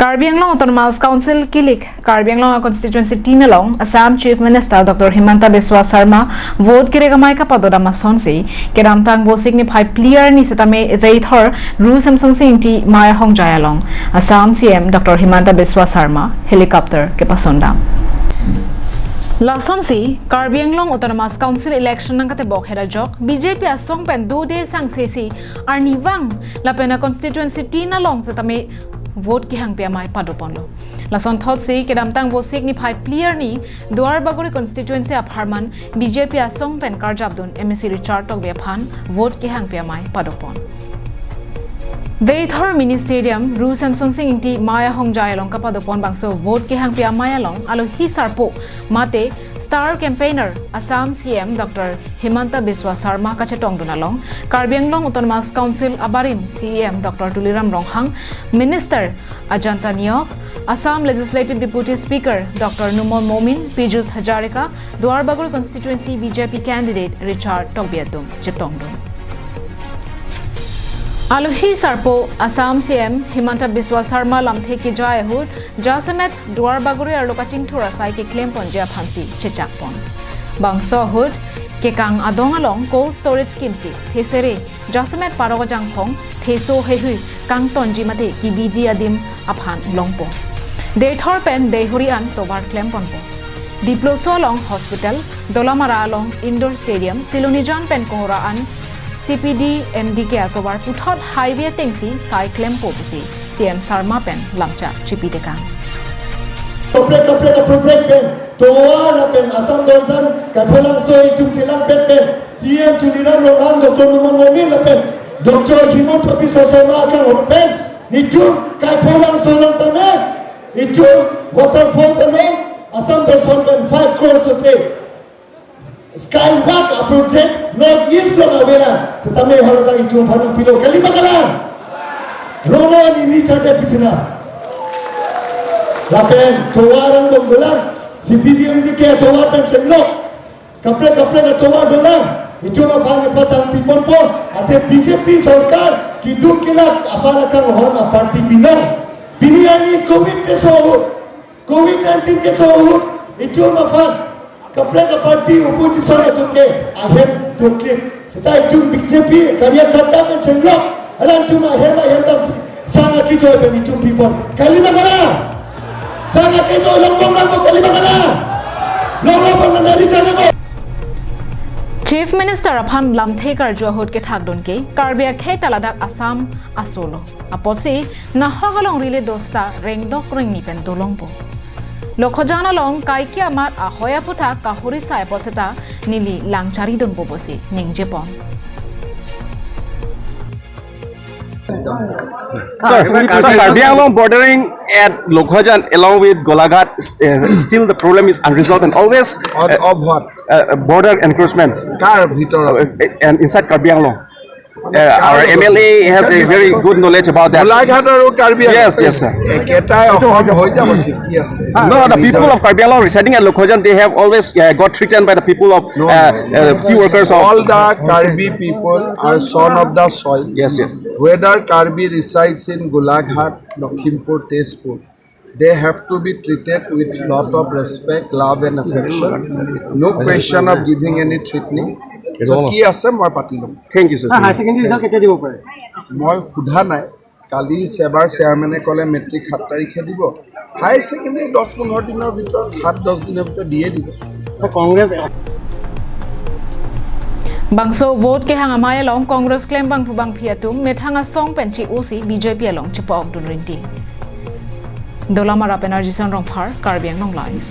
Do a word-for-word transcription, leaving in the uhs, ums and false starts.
Karbi Anglong Autonomous Council kilik Karbi Anglong constituency tin along Assam Chief Minister Doctor Himanta Biswa Sarma vote kirek amei kapadodam asonsi kedamtang Vosik niphai phli arni setame Deithor Ru Semsonsing Ingti Mei Ahongjai along Assam C M Doctor Himanta Biswa Sarma helicopter kepasondam. Lasonsi Karbi Anglong Autonomous Council election nangkatebok hera jok B J P asong pen dode sangsesi arnivang lapen a constituency tin along setame vote kehangpi amei padoponlo. Lasonthotsi kedamtang Vosik niphai phli arni Duar Bagori constituency apharman B J P asong pen karjapdun M A C Richard Tokbi aphan vote kehangpi amei padopon. Deithor Mini Stadium, Ru Semsonsing Ingti Mei Ahongjai along kapadopon bangso vote kehangpi amei along alohi sarpo mate star campaigner Assam C M Doctor Himanta Biswa Sarma kachetongdun along Karbi Anglong Autonomous Council abarim C E M Doctor Tuliram Ronghang, Minister Ajanta Neok, Assam Legislative Deputy Speaker Doctor Numal Momin, Pijush Hazarika, Duar Bagori constituency B J P candidate Richard Tokbi atum chetongdun. Alohi sarpo Assam C M Himanta Biswa Sarma lamthe kejai ahut jasemet Duar Bagori arlo kachingthur asai keklemponji aphansi chechakpon. Bangso ahut kekang adong along cold storage kimsi thesere jasemet parok ajangphong theso heihui kangtonji mate kebiji adim aphan longpo. Deithor pen Deihori an tovar klemponpo. Diploso along hospital, Dolamara along indoor stadium, Silonijan pen Kohora an C P D M D K atovar puthot highway atengsi sai klempo pusi C M Sarma pen lamchak chipitekang. Kaprek kaprek a project pen tovar lapen Assam Dorjan Kaipholangso itum chelangpet pen C M Tuliram Ronghang, Doctor Numal Momin lapen Doctor Himanta Biswa Sarma akanghon pen nitum Kaipholangso along tame itum waterfall tame Assam Dorjan pen five crores ase. Skywalk a project North East along avera setame haladak itum aphan pilo, kalima kalang? Rolo ni ni chate pisina. Lapen tovar angbong dolang, C P D M D K tovar pen chenglok. Kaprek kaprek tovar dolang, itum aphan epatang piponpo, athe B J P sorkar keduk kelak aphan akanghon a party binong. Pini arni covid keso ahut, covid nineteen keso ahut, itum aphan kaprek a party opposition atum ke ahem doklit. Seta itum B J P karyakarta pen chenglok, alanglitum ahem ahem dam sang akejoi pen itum pipon. Kalima kalang? Sang akejoi longbom nangpo, kalima kalang? Longbom nang nari chale bo. Chief Minister aphan lamthe karju ahut kethakdun ke Karbi akhei ta ladak Assam aso lo. Apotsi nahok alongri le dosta rengdok rengni pen dolongpo. Lokhojan along kaike amat ahoi aphuthak kahori sai apot seta neli langcharidunpo pusi ningjepon. Sir, sir, Karbi Anglong bordering at Lokhojan along with Golaghat, uh, still the problem is unresolved and always, Of, uh, of what? Uh, border encroachment, কাৰ ভিতৰত? Uh, and inside Karbi Anglong. Uh, our M L A has a very good knowledge about that. Golaghat আৰু কাৰ্বি Anglong. Yes, yes, sir. একেটাই অসম হৈ যাব, কি আছে? No, the people of Karbi Anglong residing at Lokhojan, they have always, uh, got threatened by the people of, No, uh, no. Uh, tea workers of All the Karbi people are son of the soil. Yes, yes. Whether Karbi resides in Golaghat, Lakhimpur, Tezpur, they have to be treated with lot of respect, love and affection. No question of giving any threatening. So, কি আছে মই পাতি ল'ম। Thank you, sir. Sir, higher secondary result কেতিয়া দিব পাৰে? মই সোধা নাই। কালি ছেবাৰ চেয়াৰমেনে ক'লে মেট্ৰিক সাত তাৰিখে দিব। হায়াৰ ছেকেণ্ডেৰী দহ পোন্ধৰ দিনৰ ভিতৰত, সাত দহ দিনৰ ভিতৰত দিয়ে দিব। ছাৰ, Congress Bangso vote kehang amei along Congress klembangphu bangphi atum methang asong pen chi-osi B J P along chepokdun rinti. Dolamara pen Arjison Rongphar, Karbi Anglong Live.